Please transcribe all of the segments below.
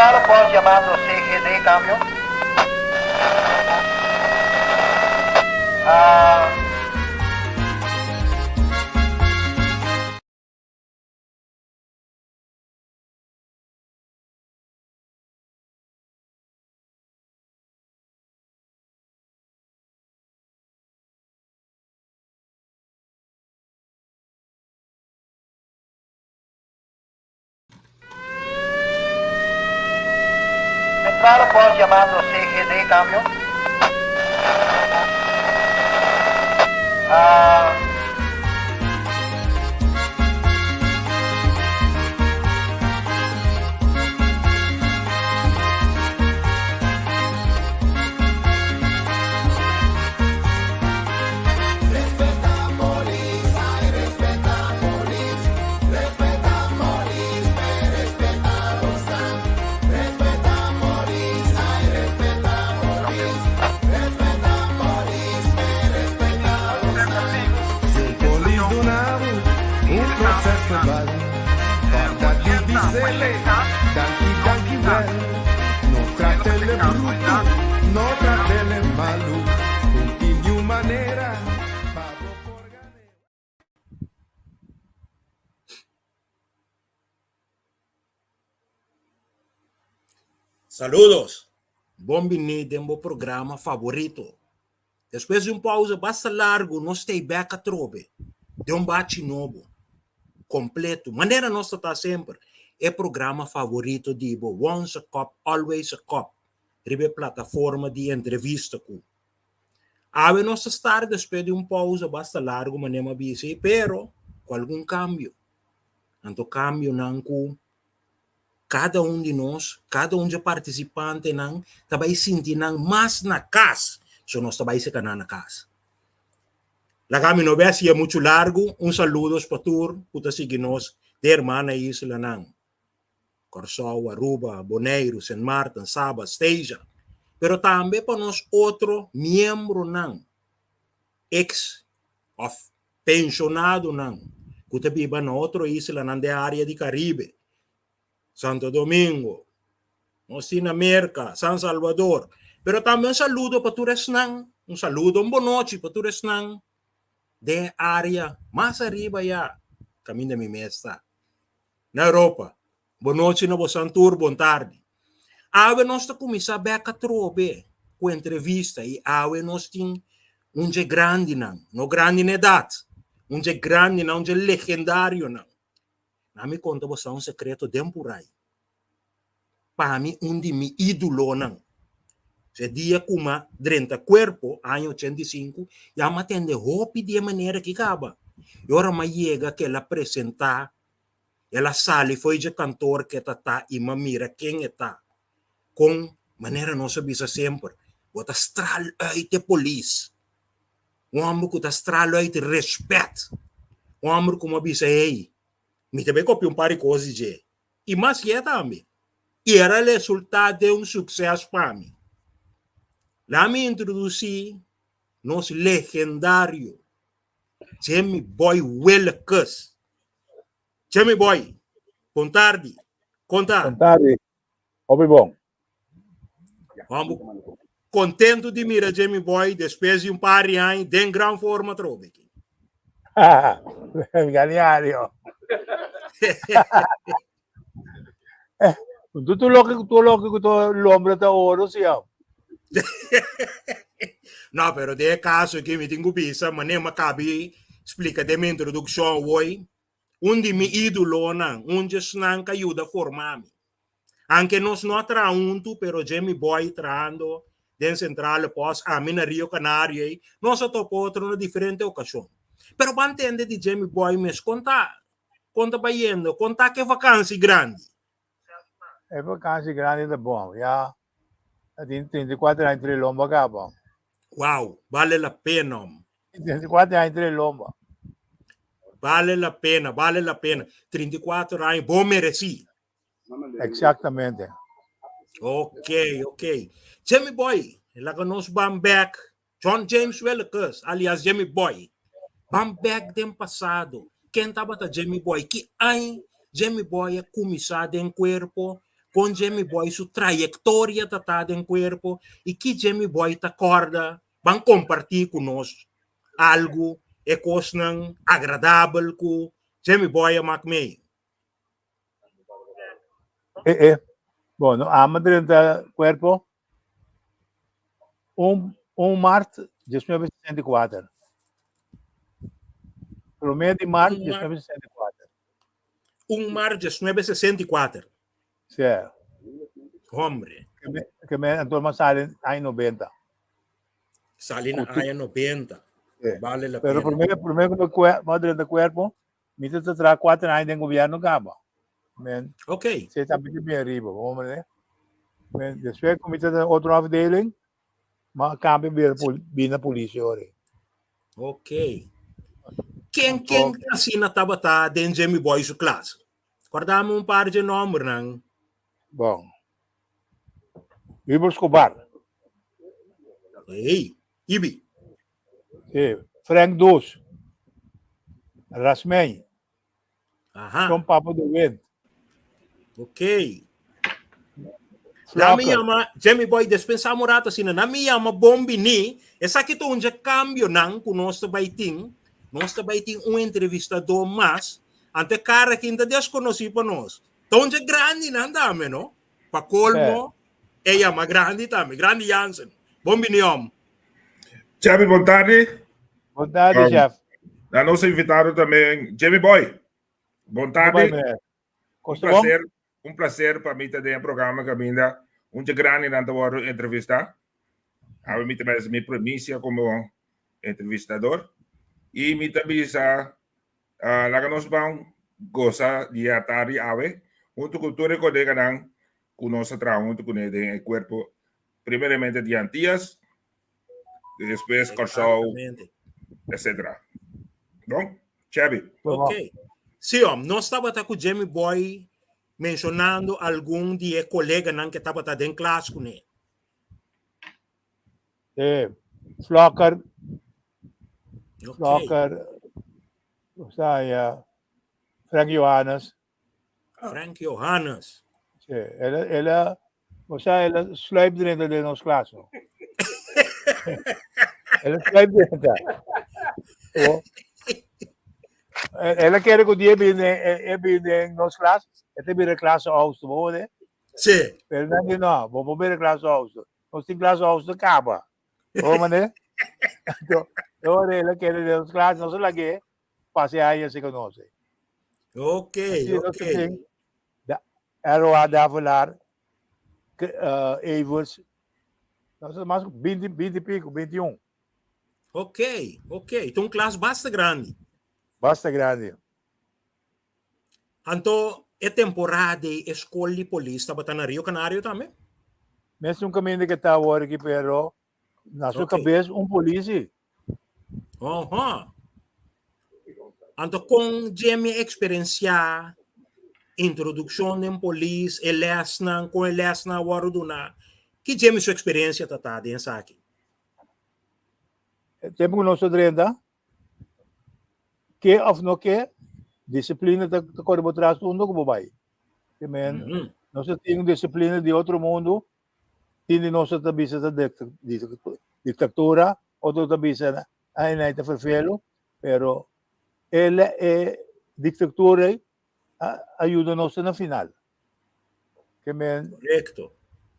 Centrale Post llamando CGD, cambio. Ah. Centrale Post llamando CGD, cambio. Ah. Saludos! Bon bini den bo programa favorito. Despues di un pausa basta largu nos ta ei bek atrobe den un bachi nobo, kompleto, manera nos ta ta semper, e programa favorito di bo, Once a Cup, Always a Cup, riba e plataforma di entrevista ku Awe nos ta start despues di un pausa basta largu manera mi a bisa ei, pero ku algun kambio. Anto kambionan ku kada un di nos, kada un dje partisipantenan ta bai sinti nan mas na kas, so nos ta bai seka nan na kas. Laga mi no bai hasié muchu largu, un saludos pa tur ku ta sigui nos den hermana islanan. Kòrsou, Aruba, Boneiru, Sint Maarten, Saba, Stasia, pero tambe pa nos otro miembronan, ex òf penshonadonan ku ta biba na otro islanan den área di Karibe, Santo Domingo, nos tin na Merka, San Salvador, pero tambe un saludo pa tur esnan, un saludo, un bonochi pa tur esnan den e área mas ariba ya kaminda mi mes ta. Na Europa. Bon nochi na bosan tur, bon tardi. Awe nos ta kuminsá bek atrobe ku entrevista i awe nos tin un dje grandinan, no grandi na edat, un dje grandinan, un dje legendarionan. Na mi konta bosan un sekreto den purai. Pa mi un di mi ídolonan. E dia ku m'a drenta kuerpo, aña 85, ya m'a tende hopi di e manera ki kaba. I ora m'a yega ku el a presentá El a sali fo'i dje kantor ke ta ta i m'a mira ken e ta. Kon, manera nos a bisa semper, bo ta stral uit e polis. Un hòmber ku ta stral uit rèspèt. Un hòmber ku m'a bisa, hey, mi ta bai kopia un par di kos di dje. I mas yè tambe. I e resultá den un sukses pa mi. Laat mi introdusí nos legendario Jemmy Boy Willekes. Jemmy Boy, bon tardi. Kon ta? Bon tardi. Hopi bon. Hombo, contento di mira Jemmy Boy despues di un par di aña den gran forma atrobe. Galiario. Tu tu loke tu loke ku tu lombra ta oro si ya. No, pero den e caso aki mi tin ku bisa manera mi a kabi splika den mi introdukshon awor, un di mi ídolonan, un dje esnan ku a yuda forma mi. Anke nos no a traha huntu, pero dje mi boy trahando den Centrale Post, ami na Rio Canario ei, nos a topa otro na diferente okashon. Pero bo a ntende di dje mi boy mes kon ta Kon ta bayendo? Kon ta ku e vakansi grandi? E vakansi grandi ta bon, ya. Ta tin 34 aña entre lomba kaba. Wow, bale la pena om. 34 aña entre lomba. Bale la pena, bale la pena. 34 aña, bo meresí. Exactamente. Ok, ok. Jimmy Boy, laga nos ban back. John James Willekes, alias Jimmy Boy. Ban back den pasado. Ken tabata Jimmy Boy? Ki aña Jimmy Boy a kuminsá den kuerpo? Kon Jemmy Boy su trayektoria ta ta den kuerpo i ki Jemmy Boy ta kòrda ban kompartí ku nos algu e kosnan agradabel ku Jemmy Boy a mak mei. E e. Bon, no ama drenta kuerpo un un mart 1964. Promé di mart 1964. 1 mart 1964. Sí. Hombre. Que me, que me anto mas sali aña 90. Sali na aña 90. Sí. Vale la Pero pena. primeiro, primeiro que me, cue- me drenta cuerpo, mi te tra 4 años den gobierno caba. Men, Ok. se está bien bien arriba, vamos a ver. Men, después que mi te otro afdeling, ma cambio bien na policia ora. Ok. Ken ken asina tabata den Jimmy Boy su klas? Kòrda mi un par di nòmbernan. Bon. Hubert Escobar. Hey, Ibi. Sí. Frank Doos. Rasmijn. Aha. Tom Papa de Wind. Ok. Na mi yama Jimmy Boy despensa un rato asina. Na mi yama Bombini. Esaki ta un dje cambionan ku nos ta bai tin. Nos ta bai tin un entrevistador mas. Anto e cara aki ta desconocí pa nos. Ta un dje grandinan tambe, no? Pa colmo, e yama grandi tambe. Grandi Jansen. Bombini om. Chevy, bon tardi. Bon tardi, chef. Na nos invitado tambe, Jimmy Boy. Bon tardi. Un placer, un placer pa mi ta den e programa kaminda un dje grandinan ta wòrdu entrevistá. Awe mi ta mester mi premisia komo entrevistador i mi ta bisa laga nos ban gosa di e atardi awe huntu ku tur e koleganan ku nos a traha huntu kuné den e kuerpo primeramente di Antias, despues Kòrsou, etcetera. Bon, Chevy. Ok. Sí, hom, nos tabata ku Jimmy Boy menshonando algun di e koleganan ke tabata den klas kuné. Sí, Flokker. Flokker, osea, Frank Johannes. Frank Johannes. Sí, el a, el a, osea, el a sluip drenta den nos klas. No? El a sluip drenta. Oh. El a kere ku die bini, e bini den nos klas, e te bira klas oudste, bo hoor, Sí. Pero nan di no, bo por bira klas oudste. Nos tin klas oudste kaba. Bo mane? Anto, ora el a kere den nos klas, nos a lag'é pase aña si conoce. Ok, Así nos ok. tin da ROA Davelaar, Evers, nos mas 20, 20 y pico, 21. Ok. Ta un klas basta grandi. Basta grandi. Anto e temporada di e skol di polis tabata na Rio Canario tambe? Mesun kaminda ke ta awor aki, pero na su kabes un polisi. Oho. Anto kon Jimmy eksperensiá introdukshon den polis, e lèsnan, kon e lèsnan a wòrdu duná? Ki Jimmy su eksperensia ta ta den esaki? E tempu ku nos ta drenta, ke òf no ke, disiplina ta kore bo tras unda ku bo bai. Ke men, nos ta tin un disiplina di otro mundu. Tin di nos ta bisa ta dictatura, otro ta bisa ay nan ta ferfelu, pero e e dictatura ei a yuda nos na final. Ke men, Correcto.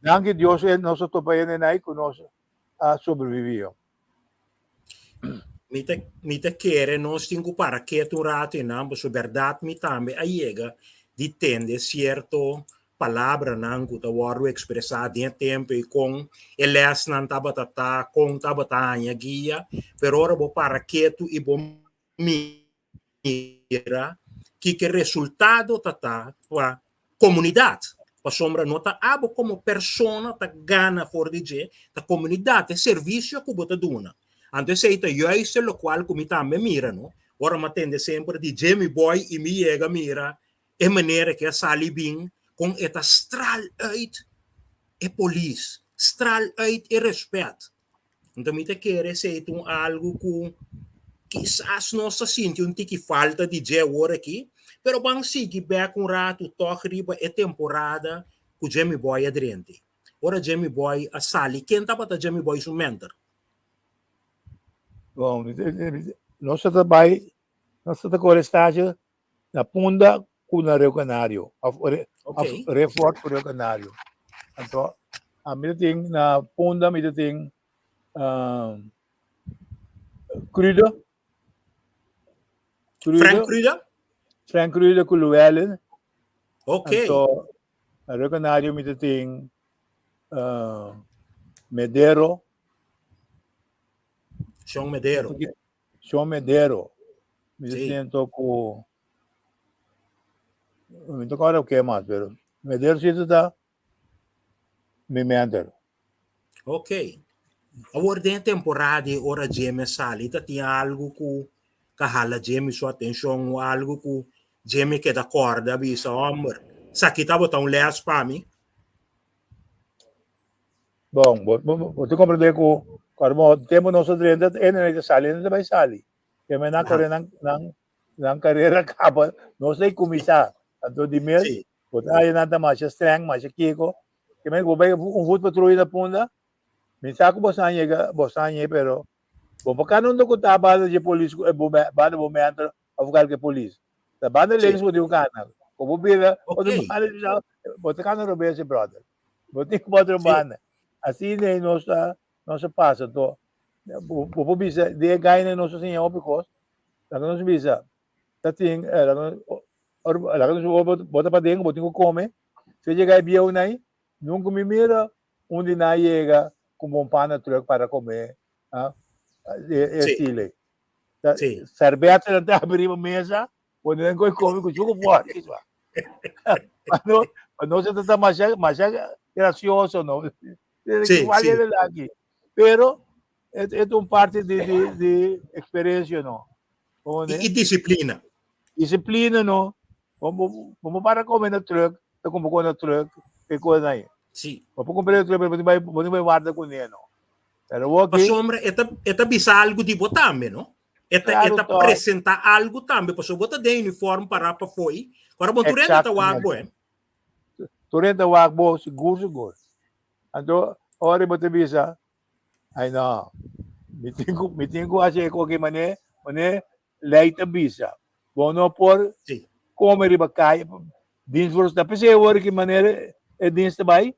Danki Dios e nos a topa hende nai ku nos a sobrevivió. Mi ta mi ta kere nos tin ku para ketu un rato einan pasobra bèrdat mi tambe a yega di tende sierto palabranan ku ta wòrdu ekspresá den e tempu ei kon e lèsnan tabata ta, kon tabata haña guia, pero ora bo para ketu i bo mira kiko e resultado ta ta pa komunidat, pasobra no ta abo komo persona ta gana for di dje, ta komunidat, e servisio ku bo ta duna. Anto esei ta juist e lokual ku mi tambe mira no, ora mi a tende semper di Jimmy Boy i mi yega mira E manera ku a sali bin kon e ta stral uit e polis, stral uit e rèspèt. Anto mi ta kere esei ta un algu ku kisas nos ta sinti un tiki falta di dje awor aki, pero ban sigui bèk un ratu tòg riba e temporada ku Jimmy Boy a drenta. Ora Jimmy Boy a sali, ken tabata Jimmy Boy su mentor? Bon, nos ta bai, nos ta kore stage na Punda ku na Rio Canario, of of Refort ku Rio Canario. Anto, ami ta tin na Punda mi ta tin Crudo. Frank Crudo? Frank Crudo ku Llewellyn. Anto, na Rio Canario mi ta tin Medero. Sean Medero. Sean Medero. Mi ta siento ku mi no ta kòrda ke mas, pero Medero si ta mi mentor. Ok. Awor den e temporada di ora Jimmy sali ta tin algu ku ka hala Jimmy su atenshon o algu ku Jimmy keda kòrda bisa hòmber esaki tabata un lès pa mi. Bon, bo, bo, bo te comprende ku cuando tempo nos a drenta, ene ta sali, ene ta bai sali. Ke men nan kore nan, nan, nan carrera kaba, nos ta kuminsá. Anto di mes, bo ta haya nan ta masha streng, masha kiko. Ke men bo bai un voet patrulla na punda, mi sa ku bosan yega, bosan ye, pero bo por ka nunta ku ta banda dje polis, bo banda bo mentor of kalke polis. Ta banda links bo tin ku kana. Ku bo bira otro banda, bo ta kana robes, brother. Bo tin ku otro banda. Asina ei nos ta nos a pasa to. Bo por bisa di e gaina nos a siña hopi kos. Laga nos bisa ta tin laga nos bo ta paden bo tin ku kome. Si e yega e bieunan ei nunka mi mira un di nan yega ku bon pan na trùk para kome e estilo ei. Sèrbèta nan ta habri riba mesa pone nan koi kome ku chuku fòrki. Pa nos ta masha masha gracioso no. Sí, Igual sí. el aquí. Pero es, es un parte de, de, de experiencia, no. ¿Cómo Y, y disciplina. Disciplina, no. Como, como para comer na truck, te como con na truck, que cosa ahí. Como comprar truck, pero vai, vai, vai guarda con él, no. Pero vos aquí, Pasobra e ta, e ta bisa algo di bo tambe, no? E ta, e Claro, ta toch. presenta algo tambe, pasobra bo ta den uniform para pa foi. Ora bon, tur hende ta wak bo, Exactamente. eh. Tur hende ta wak bo sigur sigur. Anto ora bo ta bisa, ay no, mi tin ku mi tin ku hasi e koki mane mane lei ta bisa. Bo no por kome riba kaya dins por ta p'esei awor ki manera e dins ta bai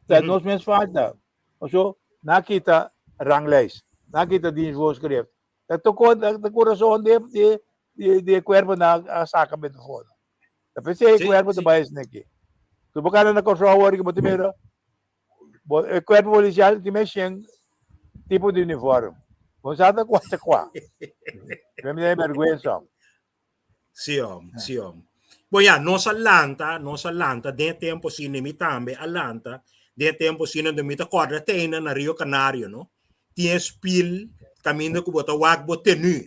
ta nos mes falta. Paso nan a kita ranglijst, nan a kita dienstvoorschrift. Ta toko ta kurason di di di e kuerpo nan a saka bento fono. Ta p'esei e kuerpo ta bai esaki aki. Tu bo kanda na Kòrsou awor ki bo ta mira bo e kuerpo polisial tin mes shen tipo di uniform. Bo sa ta kua ta kua. Mi ta den bèrgwensa. Sí hom, sí hom. Bon ya, nos a lanta, nos a lanta den e tempo asina, mi tambe a lanta den e tempo asina, donde mi ta kòrda teina na Rio Canario, no? Tin e spil kaminda ku bo ta wak bo tenú.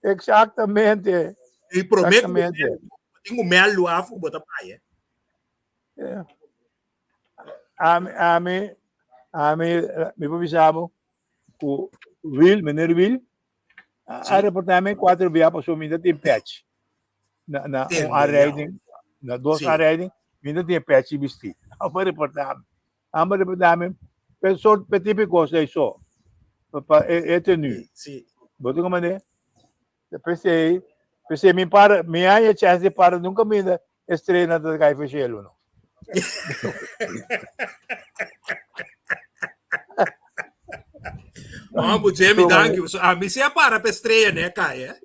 Exactamente. I promé ku bo Exactamente. tin ku mèldu af ku bo ta bai, eh. Yeah. Ami, ami, ami, mi por bisa bo ku Will, meneer Will, a Sí. reportá mi cuatro bia pasobra mi ta tin pèchi. Na, na un Tende, ya. aanrijding, na dos Sí. aanrijding, mi ta tin pèchi bistí. Amba reportá mi. Amba reportá mi pe sort, pe tipo kos ei so. Pa, pa e, e tenue. Sí, sí. Bo ta comprende? P'esei, p'esei mi para, mi haña chance di para nunca mi na estrena ta kai for shelu no. Oh, bu Jimmy, dank je. A mi se para pe estrella ne kai, eh.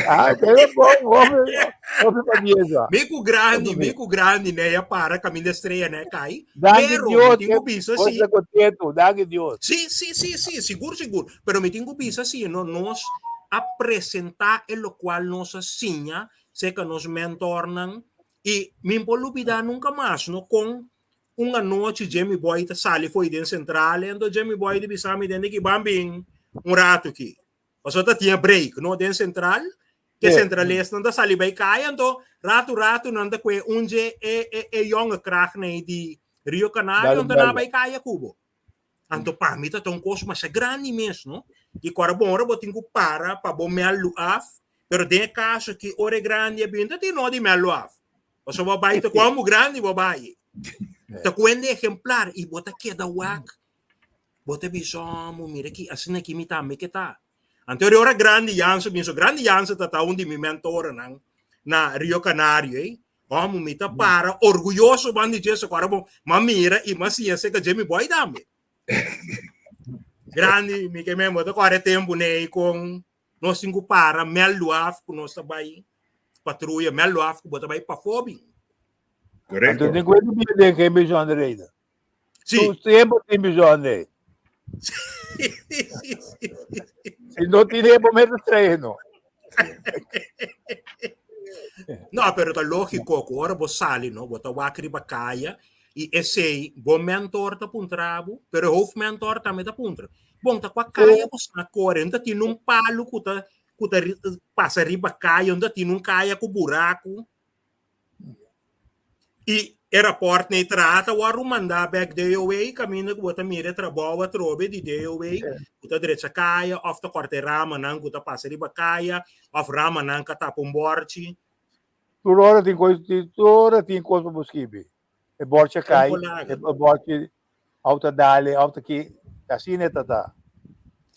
Ah, pero bom, hopi, hopi pa dieza. Mi ku grandi, mi ku grandi ne ya para caminda estrella ne kai. Dank Pero Dios, mi tin ku bisa Dios si. ta contento, dank Dios. Sí, sí, sí, sí, sigur, sigur. Pero mi tin ku bisa si, no, nos a presentá e lokual nos a siña serka nos mentornan i mi por lubidá nunka mas no kon un anochi Jimmy Boy ta sali fo'i den sentral ento Jimmy Boy di bisa mi den di ki ban bin un ratu ki pasobra ta tin e break no den sentral ke sentralesnan ta sali bai kaya anto ratu ratu nan ta kue un dje e e e yonge kragnan di Rio Canario anto nan a bai kaya ku bo. Anto pa mi ta ta un kos masha grandi mes, no? I ku ora bon ora bo tin ku para pa bo mèldu af, pero den e kaso ki ora e grandi a bin ta tin no di mèldu af. Pasobra bo bai ta ku amo grandi bo bai. Ta ku hende ejemplar i bo ta keda wak. Bo ta bisa, oh, mira ki asina ki mi tambe ke ta. Anto e ora Grandi Jansen bin, so Grandi Jansen ta ta un di mi mentorennan na Rio Canario ei. Homo mi ta para orguyoso ban di dje, so ora bo ma mira i ma siña seka dje mi boy tambe. Grandi, mi ke men bo ta kore tempu nei kon nos tin ku para mèldu af ku nos ta bai patruya, mèldu af ku bo ta bai pafó bin. Korekto. Anto tin ku e bia den geen bijzonderheden. Sí. Tu semper tin bijzonderheden. Si no tin bo mester trae no. No, pero ta lógiko ku ora bo sali, no, bo ta wak riba kaya i esei bo mentor ta puntra bo, pero e hoofdmentor tambe ta puntra. Bon, ta kua kaya bo sta kore? No ta tin un palu ku ta ku ta pasa riba kaya, no ta tin un kaya ku buraku. I e rapòrt nei traha ta wòrdu mandá bèk DOW kaminda ku bo ta mira e trabou atrobe di DOW ku ta drecha kaya òf ta kòrta e ramanan ku ta pasa riba kaya òf ramanan ku a tapa un bòrchi. Tur ora tin kos, tur ora tin kos pa bo skibi. E bòrchi a kai, e bòrchi òf ta dale òf ta ki, asina e ta ta.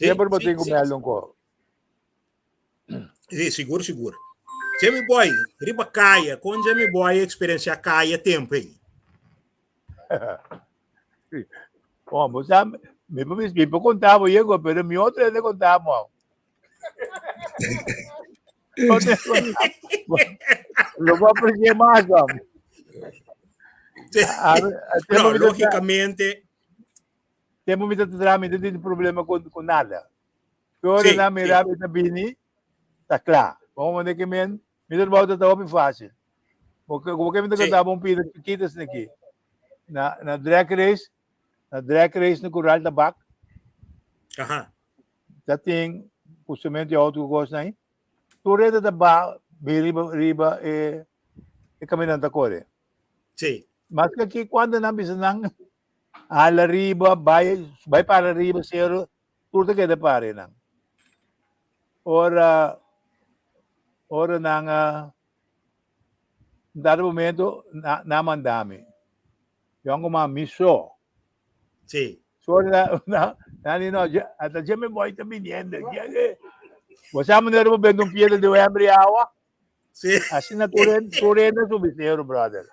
Semper bo tin ku mèlda un kos. Sí, sigur, sigur. Jimmy Boy, riba kaya, kon Jimmy Boy experiencia kaya tempo ei? Bom, bo sa, mi por mi por conta bo yego, pero mi otro hende conta bo. Lo voy a apreciar más, bom. Sí. No, lógicamente. Tempo mi ta traha, mi no tin problema con, con nada. Pero Sí, na sí. mira mi ta bini, ta kla. Como mane ke men, mi trabajo ta hopi fácil. Porque como ke mi ta Sí. kantaba un pida chiquito asina aki. Na, na drag race, na drag race na Coral Tabak, Aha. ta tin pustamento di auto ku kos nai. Tur reda ta ba bin riba riba e e caminante ta kore. Sí. Mas que aki cuando nan bisa nan hala riba, bai, bai para riba cero, Tur ta keda pare nan. Ora ora nan a dado momento na na manda mi. Yongo ma mi so. Sí. So na na na ni no ata je me voy ta viniendo. Bo sa manera bo bende un piedra de hambre agua? Sí. Asina tur tur hende subi cero, brother.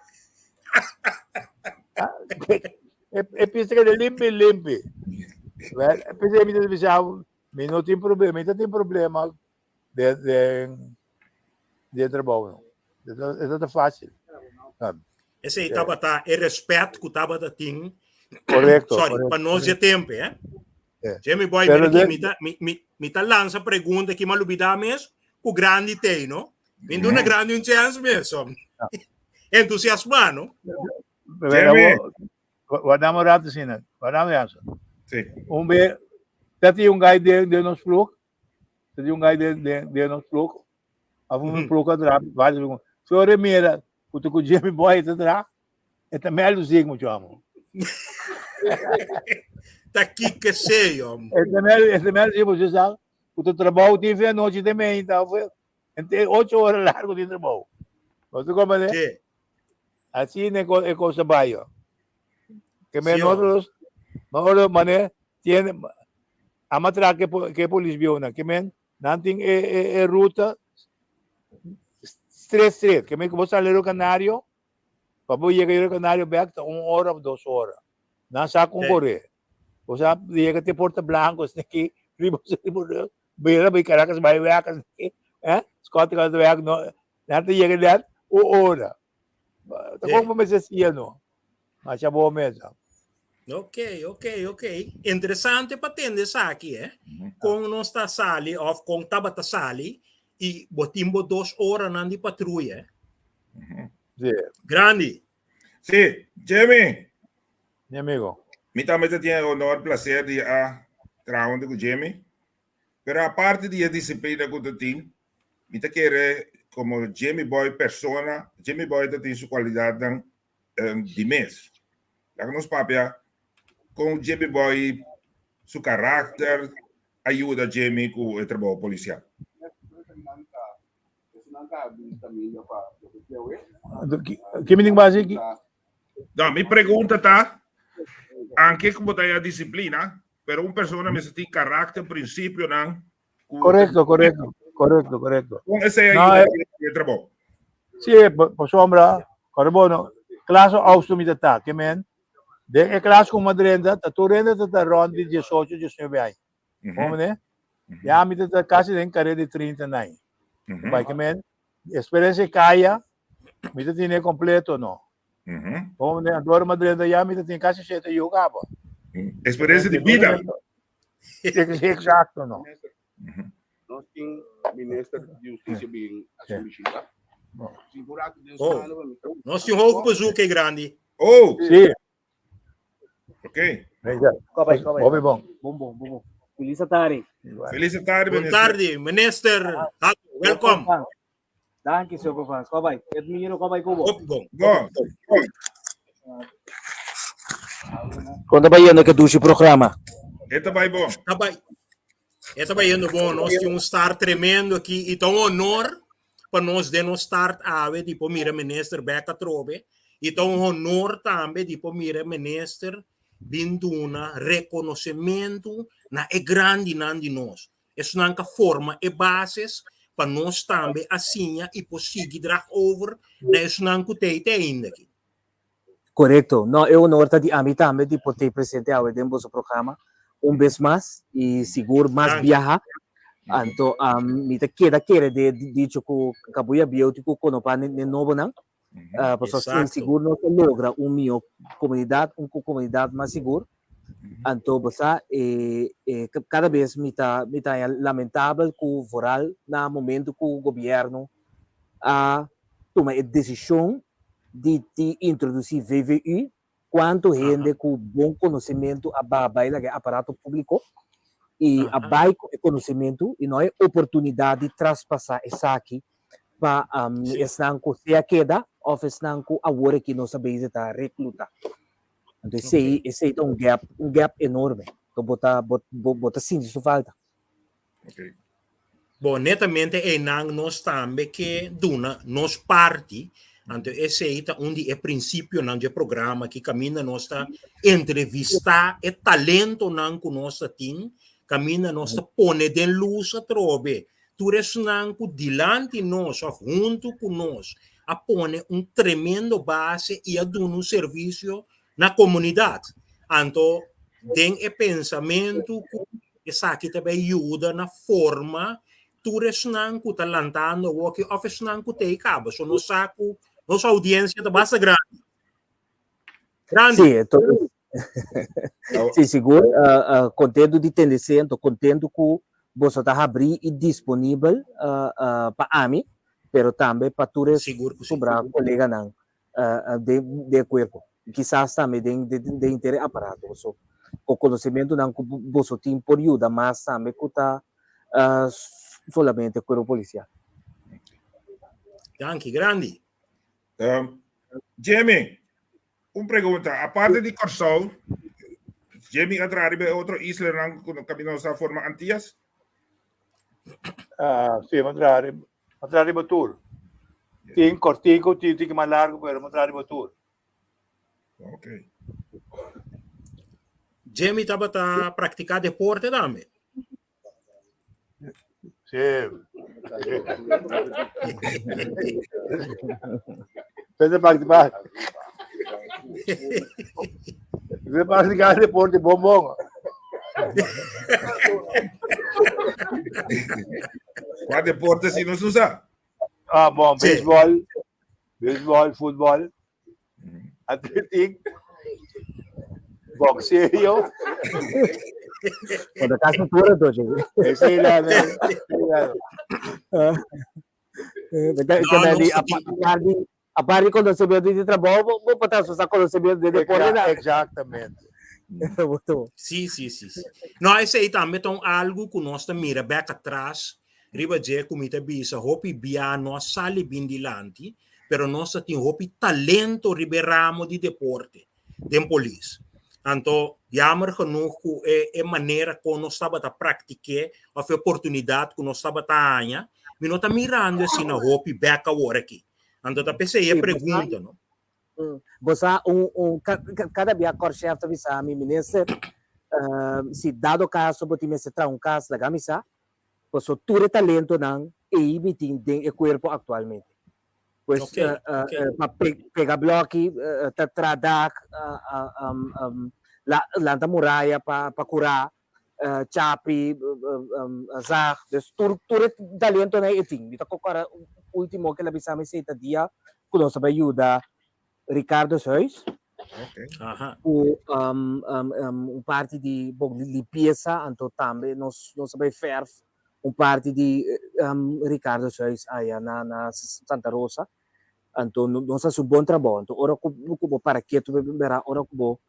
E, e pista que limpi, limpi. Well, e pista mi ta bisa, mi no tin problema, mi ta tin problema de de de trabalho. No. Eso ta fácil. Ese tabata e respet ku tabata tin. Correcto. Sorry, correcto. pa nos de tempo, eh? Eh. Jimmy Boy, Pero mira aquí, de- mi ta, mi, mi, mi ta lanza pregunta aquí, ma lubida mes, ku grandi te, no? Mi duna grandi un chance mes, om. Entusiasma, no? Pero, Jimmy. Guardamos rato, Sina. Guardamos rato. Sí. Un be, dat die un guy de, de nos ploeg. Dat die un guy de, de, de nos ploeg. Of un ploeg atrás, varios. Sorry, mira, ku tu ku Jimmy Boy atrás. E ta mel ziek mucho amo. Ta kike sei, om. E ta mel, e ta mel ziek mucho sa. Ku tu trabalho tin fe noche te mei, ta fe. Ente ocho horas largo tin trabalho. Você comprende? Sí. Así ne co e cosa bayo. Que me Sí, om. nosotros, nosotros mané tiene amatra que que polis biona, que men Nan tin e, e, e ruta straight, straight. Que me bo sali Rio Canario, pa bo yega Rio Canario back ta un hora of dos hora. Nan sa con Sí. corre. O sea, yega te Puerto Blanco, aquí, riba, riba, riba, riba, Caracas, bai werk, aquí, eh? Scott gaat werk, no. Nan te yega daar, un hora. Ta Sí. como me se no. Masha bo mesa. Ok, ok, ok. Interesante pa tende esaki, eh? Kon nos ta sali of kon tabata sali i bo tin bo dos oranan di patruya, eh? Sí. Grandi. Sí, Jimmy. Mi amigo. Mi tambe ta tin e honor, placer di a traha hunto ku Jimmy. Pero aparte di e disciplina ku ta tin, mi ta kere komo Jimmy Boy persona, Jimmy Boy ta tin su kualidatnan di mes. Laga nos papia kon Jimmy Boy su karakter a yuda Jimmy ku e trabou polisial. Ki mi tin ku hasi? No, mi pregunta ta, anke ku bo ta ya disiplina, pero un persona mester tin karakter, prinsipionan. Korekto, korekto, korekto, korekto. Kon esei a yuda den e trabou? Sí, pasobra, kòrda bo no, klas oudste mi ta ta, ke men, den e klas ku mi a drenta, ta tur hende ta ta rònt di diesocho, diesnuebe aña. Bo mende? Ya mi ta ta kasi den kare di trinta nai. Bai ke men, eksperensia kaya, mi ta tene kompleto no. Bo mende? Anto mi a drenta ya mi ta tin kasi shete yu kaba. Eksperensia di bida. Eksakto no. Nos tin minister di hustisia bin hasi un bishita. Oh, nos tin hopi bezoek e grandi. Oh! Sí. Ok. Venga. Kobai, kobai. Hopi bon. Bon, bon, bon, bon. Feliz tarde. Feliz tarde, Bon minister. tarde, minister. Hato, welkom. Danki, señor Frans. Kobai. Edmiro, kobai kubo. Hopi bon. Bon. Kon ta bayendo ke dushi programa? E ta bai bon. Ta bai. E ta bayendo bon. Nos tin un start tremendo aki i ta un honor pa nos den nos start awe di por mira minister bek atrobe i ta un honor tambe di por mira minister bin duna rekonosementu na e grandinan di nos, esnan ka forma e bases pa nos tambe a siña i por sigui drag over na esnan ku t'ei te ainda aki. Korekto. No, e honor ta di ami tambe di por t'ei presente awe den boso programa un bes mas i sigur mas Danki. biaha. Anto mi ta keda kere den e dicho ku kabuya bieu tin ku konopa n'e nobonan. Pasobra sin Exacto. sigur nos ta logra un mihó komunidat, un komunidat mas sigur. Anto bo sa e e kada bes mi ta mi ta haña lamentabel ku vooral na momento ku gobièrnu a tuma e desishon di di introdusí VVU, kuantu hende ku bon konosementu a baha bai laga e aparato públiko i a bai ku e konosementu i no hay oportunidat di traspasá esaki pa esnan ku sea keda òf esnan ku awor aki nos a bezig ta reklutá. Anto esei esei ta un gap un gap enorme ku bo ta bo bo ta sinti su falta. Okay. Bo netamente einan nos tambe ke duna nos parti, anto esei ta un di e prinsipionan dje programa aki kaminda nos ta entrevistá e talentonan ku nos ta tin, kaminda nos ta pone den lus atrobe tur esnan ku dilanti nos òf huntu ku nos a pone un tremendo base i a duna un servisio na komunidat. Anto den e pensamentu ku Esaki ta bay yuda na forma tur esnan ku ta lantando awoki òf esnan ku ta ei kaba. So nos sa ku nos audiencia ta basta grandi. Grandi. Sí, entonces, sí, sigur, uh, uh, contento di tende sento, contento ku boso ta habrí i disponibel uh, uh, pa ami, pero tambe pa tur e Sigur ku sí. sobra koleganan den den e kuerpo i kisas tambe den den henter e aparato paso ku konosementunan ku boso tin por yuda mas tambe ku ta solamente e kuerpo polisial. Danki grandi. Jimmy, un pregunta, aparte di Kòrsou, Jimmy a traha riba e otro islanan ku kaminda nos ta forma Antias? Si, mi a traha riba. Ma traha riba tur. Tin kortiku, tin tiki mas largu, pero ma traha riba tur. Ok. Jimmy tabata praktiká deporte tambe. Sí. Pese practicar. Pese practicar deporte bon bon. Kua deporte si nos usa? Ah, bon, Sí. beisbòl, beisbòl, futbòl, atletik, bokseo. Cuando casi tur entonces. Esei la, esei la. No, Que nos di ta tin. aparte aparte di conocimiento di trabou, bo bo por ta usa conocimiento di deporte tambe. Exactamente. Sí, sí, sí, sí. No, esei tambe ta un algu ku nos ta mira bèk atras riba dje ku mi ta bisa hopi bia no a sali bin dilanti, pero nos ta tin hopi talento riba e ramo di deporte den polis. Anto, jammer genoeg ku e e manera kon nos tabata praktik'é òf e oportunidat ku nos tabata haña, mi no ta mirando asina hopi bèk awor aki. Anto ta p'esei e Sí, pregunta, no? Bo sa un un kada bia Korchef ta bisa mi minister si dado kaso bo tin mester traha un kas laga mi sa paso tur e talentonan ei mi tin den e kuerpo aktualmente. Pues pa pega bloki ta traha dak lanta muraya pa kura chapi zag dus tur tur e talentonan ei e tin. Mi ta kòrda ultimo ke el a bisa mi esei ta dia ku nos a bai yuda Ricardo's huis ku un parti di bon limpiesa anto tambe nos nos a bai verf un parti di Ricardo's huis aya na na Santa Rosa anto nos a hasi un bon trabou anto ora ku ku bo para ketu bera ora ku bo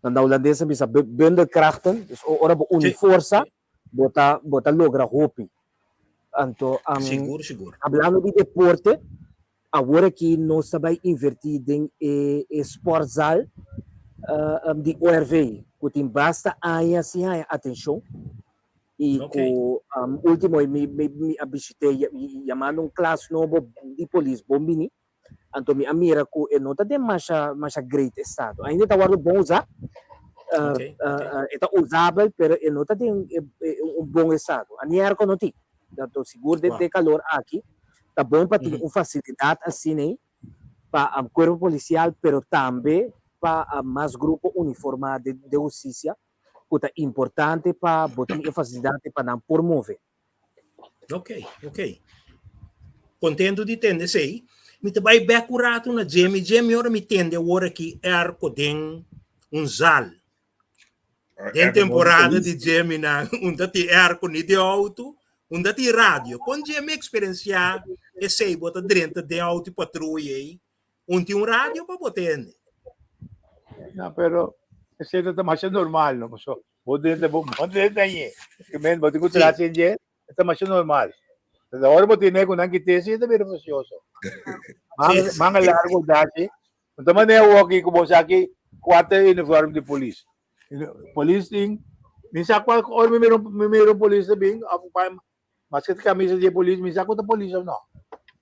nan na hulandes a bisa bundelkrachten dus ora bo uni forsa bo ta bo ta logra hopi anto Sigur sigur. Hablando di deporte awor aki nos ta bai inverti den e e sportzaal di ORV ku tin basta aña sin haña atenshon i ku ultimo mi mi a bishit'é yamando un klas nobo di polis bon bini Anto mi a mira ku e no ta den masha masha great estado. Ainda e ta wòrdu bon usá, e ta usabel pero e no ta den un bon estado. Ani airco no tin. Anto sigur den e kalor aki ta bon pa tin un fasilidat asina ei pa kuerpo polisial pero tambe pa mas grupo uniformá den hustisia ku ta importante pa bo tin e fasilidat pa nan por move. Ok, ok. Contento di tende esei. Mi ta bai bek un rato na Jimmy. Jimmy, ora mi tende awor aki airco den un zaal. Den temporada di Jimmy nan, unda tin airco ni den auto, unda tin radio. Kon Jimmy experiencia esei? Bo ta drenta den auto y patruya ei, un tin un radio pa bo tende. No, pero esei ta masha normal, no? Paso Bo drenta bo bo drenta añe. Ke men bo tin ku traha sin dje, e ta masha normal. Pero ora bo tene ku nan kit'é si e ta bira fastioso. Manga manga largo dashi. No ta manera awor aki ku bo sa aki kuater uniform di polis. Polis tin mi sa kual ora mi mira mi mira un polis ta bin òf maske ta kamisa di e polis mi sa ku ta polis òf no.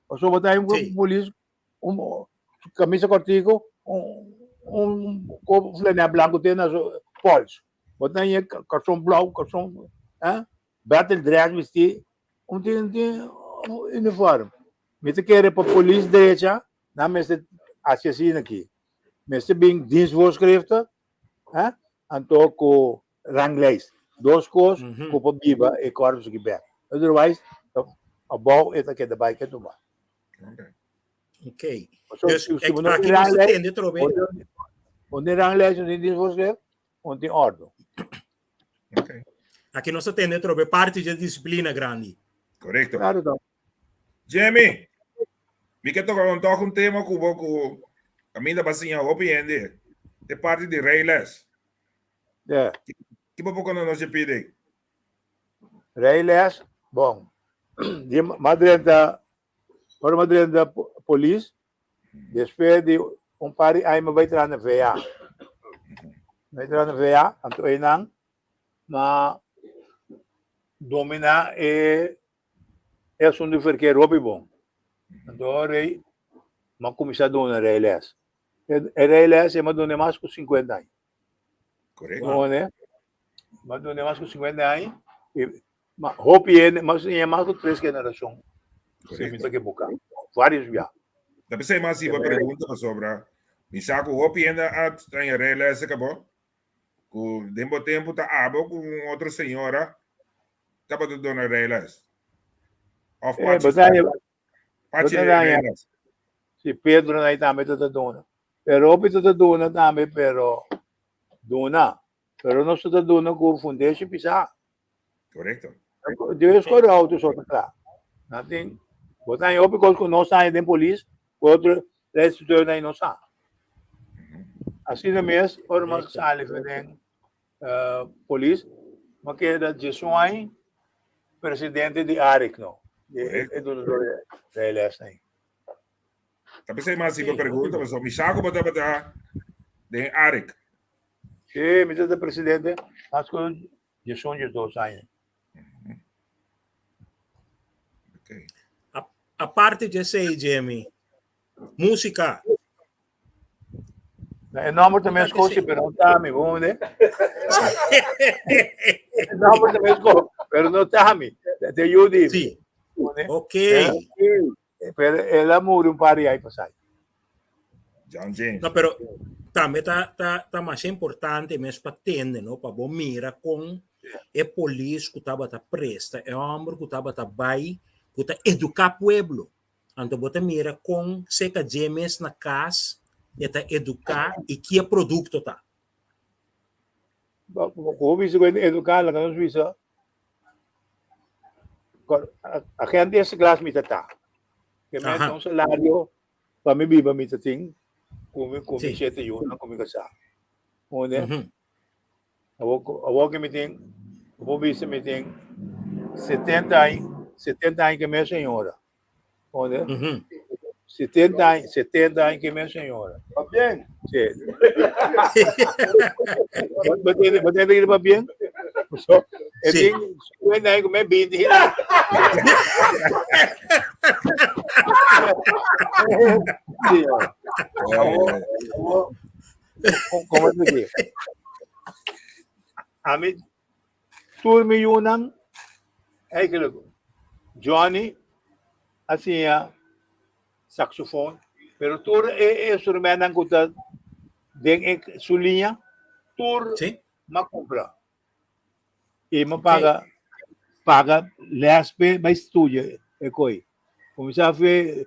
Pasobra bo ta haña un polis un camisa cortico, un un flanel blanco te na su pols. Bo ta haña calzón blauw, calzón, eh, battle dress bisti, un tin tin uniform. Mi ta kere pa polis drecha, nan mester haci asina aki. Mester bin dienstvoorschriften, eh, anto cu ranglijst. Dos cos cu por biba e korps aki bek. Otherwise, abou e ta keda bai ke tuma. Ok. Dus aki nos ta tende trobe. Un ranglijst, un dienstvoorschrift, un tin orde. Ok. Aki nos ta tende trobe parti dje disciplina grandi. Correcto. Claro to. Jimmy, mi ke toka un tok un tema ku bo ku kaminda ba siña hopi hende. E parti di rijles. Yeah. Ki bo por kono nos pide? Rijles, bon. Di madrenta Ora mi a drenta polis, despues di un par di aña mi a bai traha na VA. Mi a traha na VA, anto einan mi a domina e e asuntu di verkeer hopi bon. Anto ora ei mi a kuminsá duna rijles. E rijles ei mi a duna mas ku sinkuenta aña. Korekto. Duna, mi a duna mas ku sinkuenta aña i Ma hopi hende, mas e mas ku tres generashon si mi ta ekiboká. Vários bia. Ta p'esei mas hiba pregunta pasobra mi sa ku hopi hende a traña reyles kabo ku den bo tempu ta abo ku un otro señora tabata duna reyles. Of Eh, Pachi bo ta Pachi bo ta daña. reyles. Si Pedro na tambe ta duna. Pero hopi ta duna tambe, pero duna. Pero nos ta duna ku fundeshi pisá. Correcto. Dios kore auto so ta kla. Nothing. Bo ta hopi kos ku nos sa den polis, ku otro restituir na no sa. Asina mes, ora mas sali den uh, polis, ma keda Jesuai, presidente di ARIC no. E e dunador de les nei. Ta pensei mas si pregunta, pasobra mi sa ku bo tabata den ARIC. Sí, mi ta presidente, mas ku 11, 12 aña. Okay. Aparte di esei, Jimmy, músika. E nomber ta mescos, sí, pero no ta mi, bon de. E nomber ta mescos, pero no ta mi. Te yudi. Sí. Ok. Pero el a muri un par di aña pasá. John James. No, pero tambe ta, ta, ta mas importante mes pa tende, no? Pa bo mira con e polis ku tabata presta, e homber ku tabata bai, ku ta educa pueblo. Anto bo ta mira kon seka dje mes na kas e ta eduká i ki e produkto ta. Bo bisa ku eduká laga nos bisa agente eerste klas mi ta ta. Ke mi un salario pa mi biba mi ta tin ku mi ku mi shete yunan ku mi kasá. Awor ku mi tin, bo bisa mi tin 70 aña, 70 aña ku mi señora. Onde? Mm -hmm. 70 aña, 70 aña ku mi señora. Va bien? Sí. Bo tiene, bo tiene que va bien? So, e tin 50 aña ku mi 20. Sí. Awor, awor, Como te digo? A mi, tur mi yunan, eigenlijk, Johnny a siña saxofoon, pero tur e instrumentnan ku ta den e su liña, tur Sí. m'a kumpra. I m'a paga, paga les p'e bai studia e koi. Kuminsá fe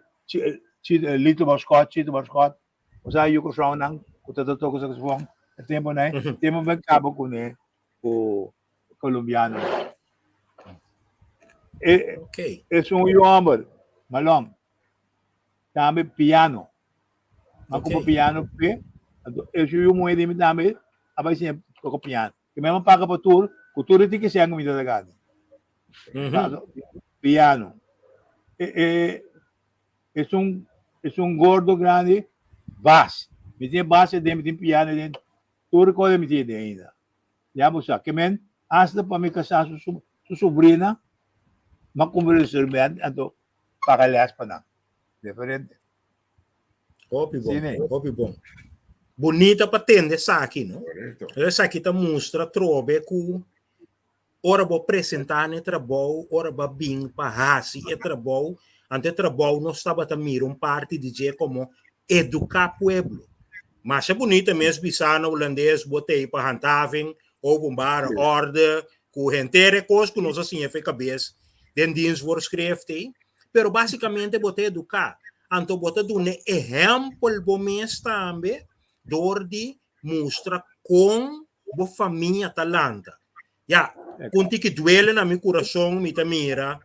Lito Mascot, Chito Mascot, Bo sa yu kòrsounan ku ta toka saxofon e tempunan ei, tempu mi kaba kuné ku kolombianonan. E esun yu hòmber malòn tambe piano. Mi a kumpra piano p'e, anto esun yu muhé di mi tambe a bai siña toka piano. Ke mi a paga pa tur, ku tur e tin ke sèn ku mi ta gana. Piano. E Esun esun gordo grandi bas. Mi tin e bas aden, mi tin piano aden, tur cosa mi tin aden ainda. Ya bo sa. Ke men hasta pa mi kasá su su sobrina, m'a kumpra instrument anto paga les pa nan. Diferente. Hopi bon, hopi bon. Bunita pa tende esaki, no? Esaki ta mustra trobe ku Ora bo presentá na e trabou, ora bo a bin pa hasi e trabou, anto e trabou nos tabata mira un parti di dje komo eduká pueblo. Masha bunita mes bisa na hulandes bo ta ei pa handhaving, openbare orde, ku henter e kos ku nos a siña fe kabes den dienstvoorschrift ei, pero basikamente bo ta eduká. Anto bo ta duna ehèmpel bo mes tambe dor di mustra kon bo famia ta lanta. Ya, un tiki duele na mi kurason mi ta mira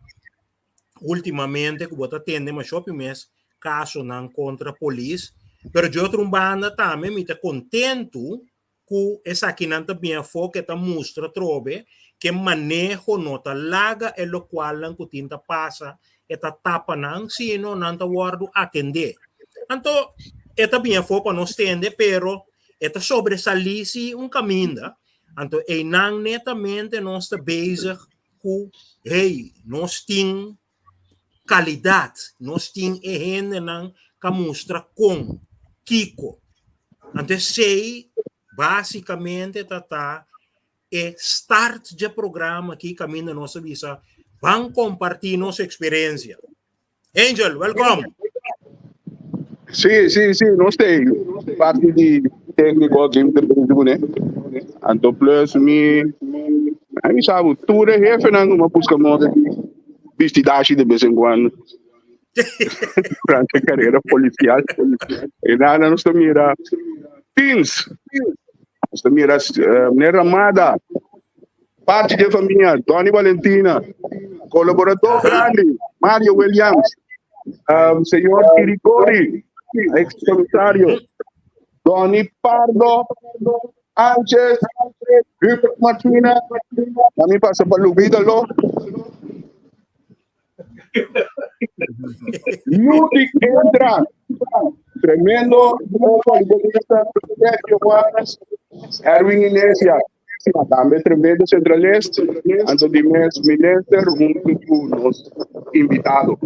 ultimamente ku bo ta tende masha hopi mes kasonan kontra polis, pero di otro un banda tambe mi ta kontentu ku esakinan ta bin afó ke ta mustra atrobe ke maneho no ta laga e lokualnan ku tin ta pasa e ta tapa nan, sino nan ta wòrdu atendé. Anto e ta bin afó pa nos tende, pero e ta sobresalí si un kaminda. Anto einan netamente nos ta bezig ku, hey, nos tin kalidat, nos tin e hendenan ka mustra kon, kiko. Anto esei básikamente ta ta e start dje programa aki kaminda nos a bisa ban kompartí nos eksperensia. Angel, welkom! Sí, sí, sí, nos te parti di técnico aki mi ta bezig kuné. Anto plus mi, mi sabu, tur e hefenan ku mi a buska moda di bisti dashi de bes en cuando durante carera policial. E nada nos ta mira teens, nos ta mira eh, meneer Ramada, parte de famia, Donny Valentina, colaborador grande, Mario Williams, um, señor Kirikori, ex comisario, Donny Pardo, Anches, Hubert Martina, a mi pasa pa Lubídalo. Ludik entra. Tremendo voleibolista, Sergio Juanes, Erwin Inesia. Tambe tremendo centralist, anto di mes minister hunto ku nos invitado.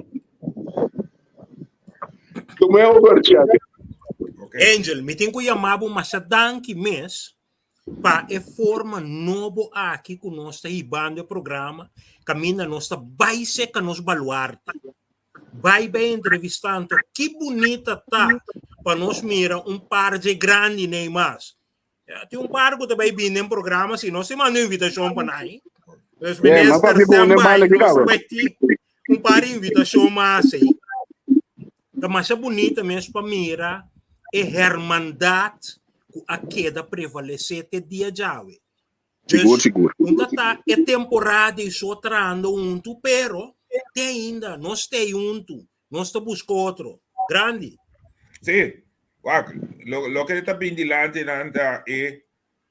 Tuma over, Chevy. Okay. Angel, mi tin ku yama bo masha danki mes pa e forma nobo aki ku nos ta hibando e programa, kaminda nos ta bai seka nos baluarte. Bai bai entrevistando. Ki bunita ta pa nos mira un par dje grandi nei mas. Ja, tin un par ku ta bai bini den programa si nos manda invitashon pa nai. Dus Yeah, minister maar papi, stand bon, by, banda nos ki bai tin un par di invitashon mas ei. Ta masha bunita mes pa mira e hermandad ku a keda prevalesé te dia djawe. Sigur, Dus, sigur. un ta ta e temporada i so trahando huntu, pero te ainda nos stay huntu, nos ta buska otro. Grandi. Sí, wak, lo, loke ta bin dilanti nan ta e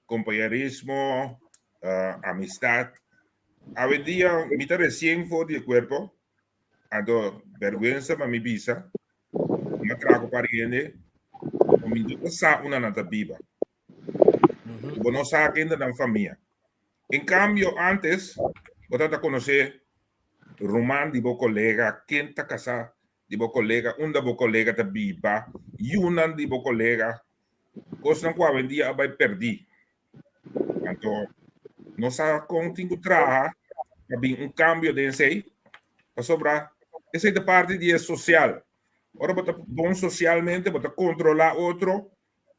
compañerismo, uh, amistad. Awendia mi ta recien for di e cuerpo, anto vergüenza pa mi bisa, mi a traha ku par hende, ku mi no ta sa unda nan ta biba. Ku bo no sa ken ta nan famia. En cambio, antes, bo tabata conoce ruman di bo colega, ken ta casá di bo colega, unda bo colega ta biba, yunan di bo colega, cosnan cu awendia a bay perdí. Anto, no sa con tin cu traha pa bin un cambio den esey, pasobra esey ta parti di e social. Ora bo ta bon socialmente, bo ta controla otro,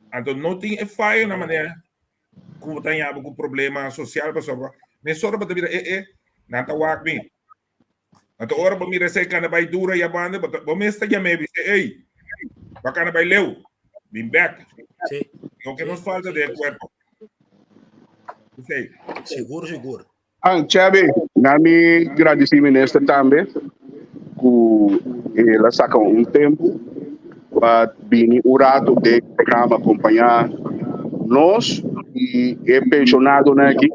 anto no tin e fayo na manera cu bo ta haña bo cu problema social, pasobra mesora bo ta bira, e, e, nan ta wak mi. Anto ora bo mira esei kanda bai dura ya banda, bo, bo mes ta llam'é bisa, ey, bo kanda bai leu, bin bek. Sí. Loke nos falta den e cuerpo. Esei. Sigur, sigur. Ah, Chevy, na mi gradisí minister tambe ku el a saka un tempu pa bini un rato den programa acompañá nos i e pensionadonan aki.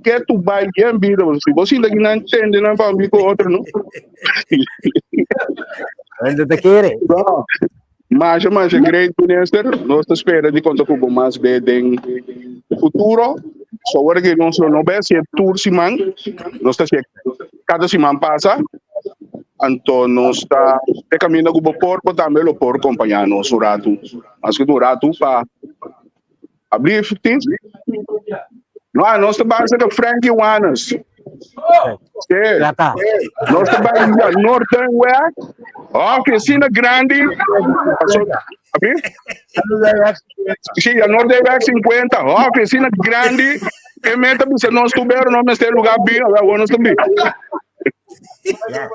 Ke tu bai bien vida, si bo sinta ki nan tende nan pa mi ku otro, no? Gente te quiere. No. Masha, masha great, minister. Nos ta spera di konta ku bo mas be den futuro. So awor ke nos lo no be hasié tur siman, nos ta hasié kada siman pasa. Anto nos ta te kaminda ku bo por, bo tambe lo por kompañá nos un ratu, mas ku un ratu pa Ablief, tin? No, nos ta basa ka Frankie Wanes. Sí. Trata. Nos ta bai na Noorduinweg. Oficina grandi. Ablief? Sí, a Noorduinweg 50. Oficina grandi. E meta bisa nos tu bero no mester lugar bin, awor nos ta bin. Ja.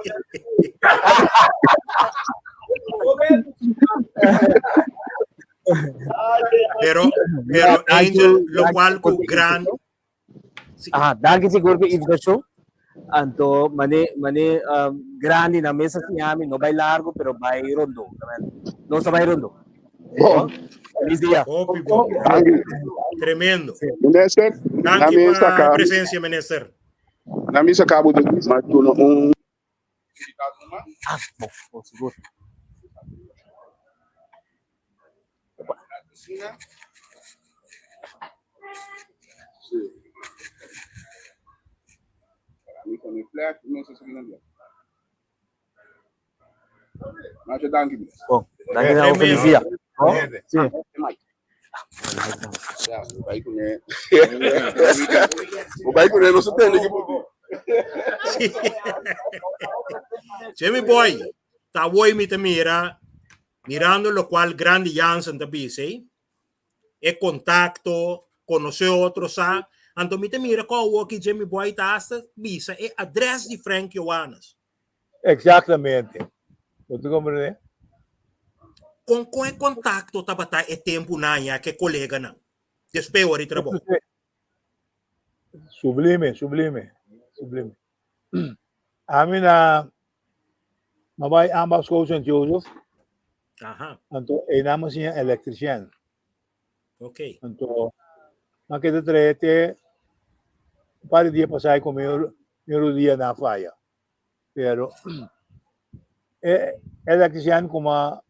Pero, pero Angel, lo cual ku gran... Sí. Aha, danki sigur ku invitacion. Anto, mane, mane um, grandi na mesa siñami, no bai largo, pero bai rondo. No sa bai rondo. Bom. Feliz dia. Hopi bom. Danki. Tremendo. Minister, Danki na mi pa saka, presencia, minister. na mi saka bo mas duna un Ah, bom, bom, sigur. Bom, danki na feliz dia. Oh, sí. Jimmy Boy, ta hoy mi ta mira, mirando lo cual Grandi Jansen ta bisa, eh? E contacto, conoce otro sa, anto mi ta mira ko awo ki Jimmy Boy ta hasta bisa e adres di Frank Johannes. Exactamente. Bo ta comprende? Con con e contacto tabata e tempo nan ya ke coleganan? Despues ora di trabou. Sublime, sublime, sublime. Ami na ma bai Ambachtsschool Sint Joseph. Aha. Anto e naam siña electricien. Ok. Anto ma keda trae te un par di dia pasá ku mi mi rodia na faya. Pero e electricien kuma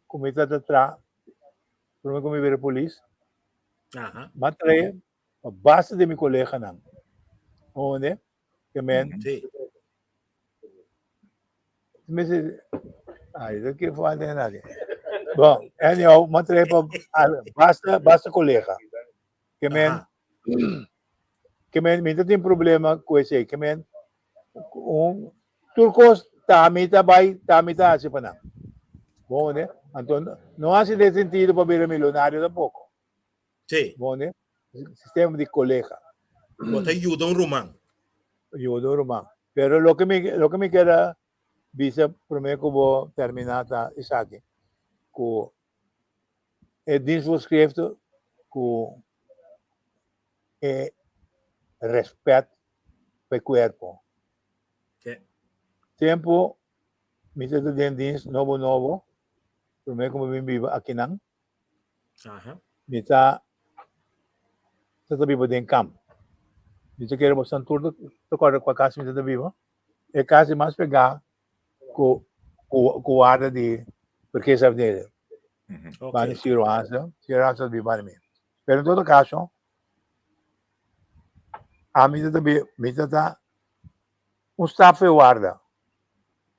ku mi ta tra prome ku mi bira polis. Aha. Ma trae a base di mi coleganan. Onde? Ke men. Sí. Me dice, ay, dat ke falta nadie. Bon, anyhow, m'a trae pa basta, basta colega. Ke men, ke men, mi ta tin problema ku esei. Ke men, un, tur kos ta mi ta bai, ta mi ta hasi pa nan. Bon, ne? Anto, no hasi den sentido pa bira milonario tampoco. Sí. Bon, ne? Sistema di colega. Bo ta yuda un ruman. Yuda un ruman. Pero loke mi, loke mi kier a bisa prome ku bo terminá ta esaki, ku e dienstvoorschrift ku e respet pa e kuerpo. Tempu mi ta den dienst nobo nobo, prome ku mi bin biba akinan, Mi ta ta biba den kamp. Mi ta kere boso tur ta kòrda kua kas mi ta biba. E kas di mas pegá ku ku warda di verkeersafdeling. Banda Ciro Hansen. Ciro Hansen ta biba banda mi. Pero en todo kaso, ami ta biba, mi ta ta un stap for e warda.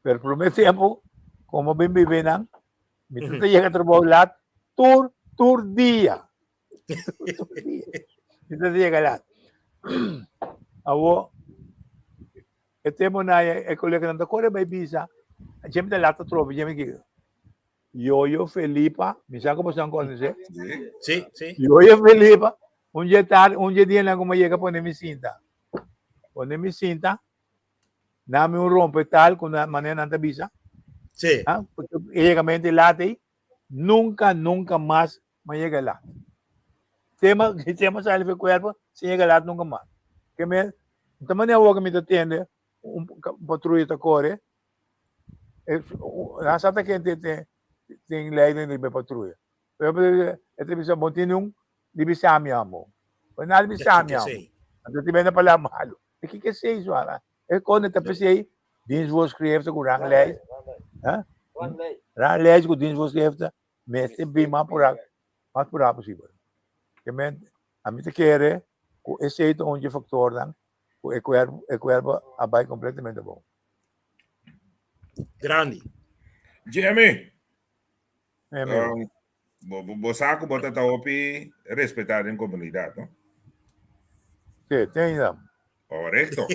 Pero promé tempu, komo bin biba einan, Mi ta yega trabou laat tur, tur dia. Tur dia. Mi ta yega laat. Awo, e tempo na e colega nan ta kore bai bisa, dje mi ta laat atrobe, dje mi kiko. Yoyo Felipa, mi sa ku boso nan konosé. Sí, sí. Yoyo Felipa, un dje tarde, un dje dia nan ku mi yega pone mi sinta. Pone mi sinta, Nan mi un rompe tal ku nan manera nan ta bisa. Sí. Ah, porque e yega mente laat ei, nunca, nunca mas ma yega laat. Tema, tema sali fe cuerpo, sin yega laat nunca mas. Ke men, ta manera awor ku mi ta tende un patruya ta kore, e, nan sa ta ken ten, ten, ten leiding riba e patruya. Pero e ta bisa, bo tin un di bisa mi amo. Bo nada di bisa mi amo. Anto ti bende palabra malo. E kiko esei Suana? E konde ta pesei dienstvoorschriften ku ranglijst. Ha? Ranglijst ku dienstvoorschriften mester bin mas purá, mas purá posibel. Ke men, a mi ta kere ku esei ta un dje faktornan ku e kuerpo, e kuerpo a bai kompletamente bon. Grandi. Jimmy. Um, bo, bo, bo sa ku bo ta ta hopi respetá den komunidat, no? Sí, ten ya. Correcto.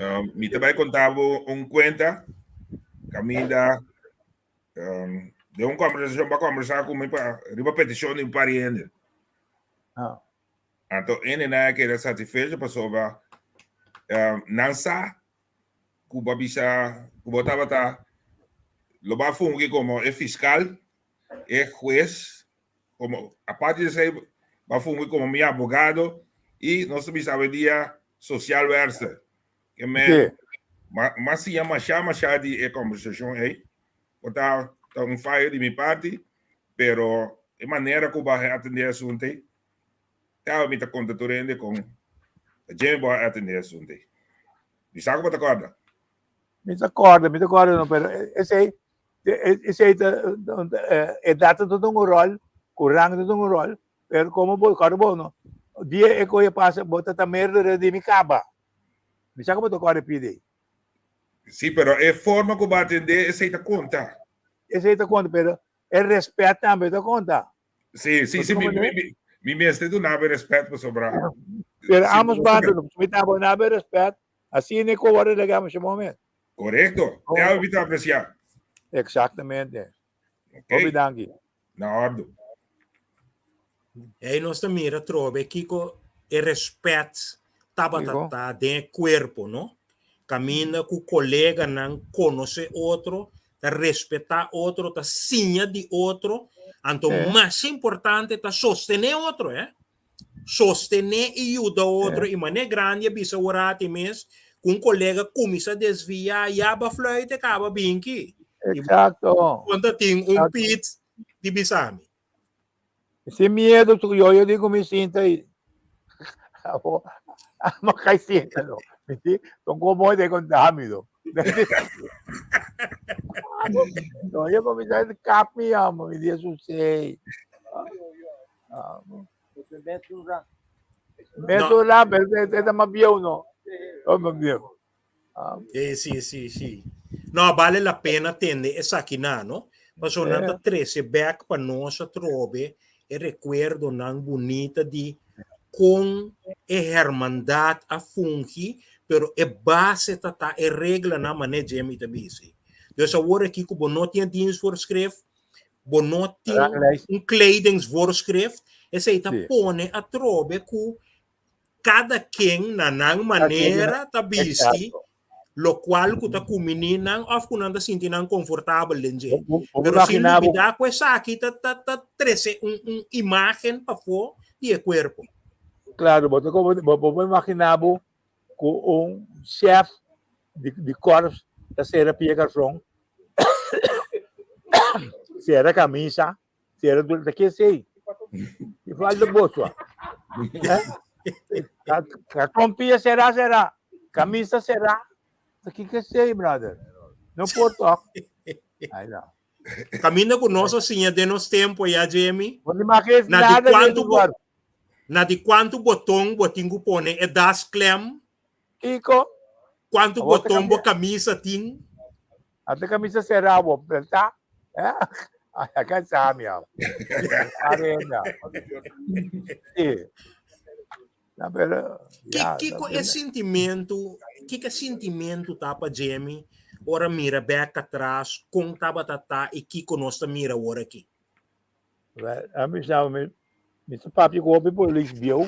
Um, mi te bai contar bo un cuenta. Caminda. Um, de un conversación pa conversar con mi pa riba petición de un pariente. Ah. Anto ene na queda satisfecho pasobra um, nan sa ku bo a bisa ku bo tabata lo bo a fungi komo e fiskal, e hues, komo aparte di esei bo a fungi komo mi abogado i nos ta bisa awendia social werster. Ke men m'a siña masha masha di e kombersashon ei. Por ta ta un fayo di mi parti, pero e manera ku bo a atendé e asuntu ei, ta mi ta konta tur hende kon ta dje bo a atendé e asuntu ei. Mi sa ku bo ta kòrda. Mi ta kòrda, mi ta kòrda no, pero esei, esei ta, edat ta tuma un ròl, ku rang ta tuma un ròl, pero komo bo kòrda bo no, dia e koe pasa bo ta ta merdere di mi kaba. Mi sa ku bo ta kòrda e pida ei. Sí, pero e forma ku bo a atendé esei ta konta. Esei ta konta, pero e rèspèt tambe ta konta. Sí, sí, sí, mi, mi, mi, mi mester duna be respet pasobra. Pero ambos bandos, no, mi ta duna be respet, así ne ko worde legamos ese momento. Correcto. Oh. Te mi ta apreciar. Exactamente. Okay. Hopi danki. Na orde. Ei nos ta mira trobe kiko e respet tabata ta den e cuerpo, no? Caminda cu coleganan conoce otro, ta respetá otro, ta siña di otro, anto mas importante ta sostené otro, eh. Sostené i yuda otro, i manera grandi a bisa awor mes, ku un kolega kuminsá desviá, ya ba fluit e kaba binki. Exacto. Bo ta tin un pit di bisa mi. Sin miedo, tu yo yo digo mi sinta y amo amo kai sinta no. Mi di, con como de con damido. No, yo comienzo a kap mi amo, mi di eso sei. Meto la, pero es más viejo no. Es más viejo. Sí, sí, sí, sí. No, vale la pena tende esaki na, no? Pasobra nan ta trese bek pa nos atrobe e rekuerdonan bunita di kon e hermandat a fungi, pero e base ta ta e reglanan manera Jimmy ta bisa. Dus awor aki ku bo no tin e dienstvoorschrift, bo no tin un kledingsvoorschrift, esei ta pone atrobe ku kada ken na nan manera ta bisti lokual ku ta kuminí nan òf ku nan ta sinti nan konfortabel den dje. Pero sin lubidá ku esaki ta ta ta trese un un imágen pafó di e kuerpo. Klaro, bo ta bo bo por imaginá bo ku un shèf di di kòrs ta sera pia karson, sera kamisa, Sera dura ta ke sei. Di falta boso. Cartón será, será. Camisa será. Ta ki ke sei, brother? No por toch. Ay, no. Caminda ku nos a siña den nos tempo ya, Jamie. Bo ni maak Na di nada cuanto den bo, na di cuanto boton bo tin ku pone e dasklem? Kiko? Cuanto Awor ta boton bo cambia. camisa tin? Ate camisa será bo apertá. Eh? Ay, acá está mi amo. Arena. Sí. No, pero, ya, Kiko e sintimentu, kiko e sintimentu ta pa Jamie ora mira bek atras kon tabata ta i kiko nos ta mira awor aki? Well, a mi sa mi mi ta papia ku hopi polis bieu,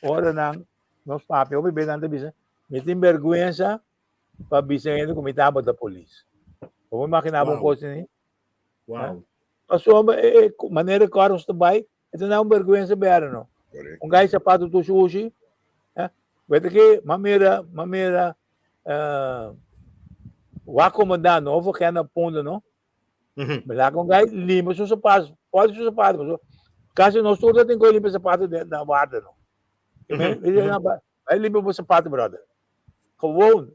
ora nan nos papia hopi bes nan ta bisa mi tin bergwensa pa bisa hende ku mi tabata polis. Bo por imaginá bo un kos así? Wow. Pasobra e manera ku kòrps ta bai, e ta na un bergwensa bèrdè no. Un gai sapato tur shushi, eh, wete ke m'a mira, m'a mira wak komandant no, of agent na punta no, Mi laga un gai limpia su sapato, poli su sapato, pasobra kasi nos tur ta tin ku limpia sapato den na warda no. Bai limpia bo sapato brother. Gewoon.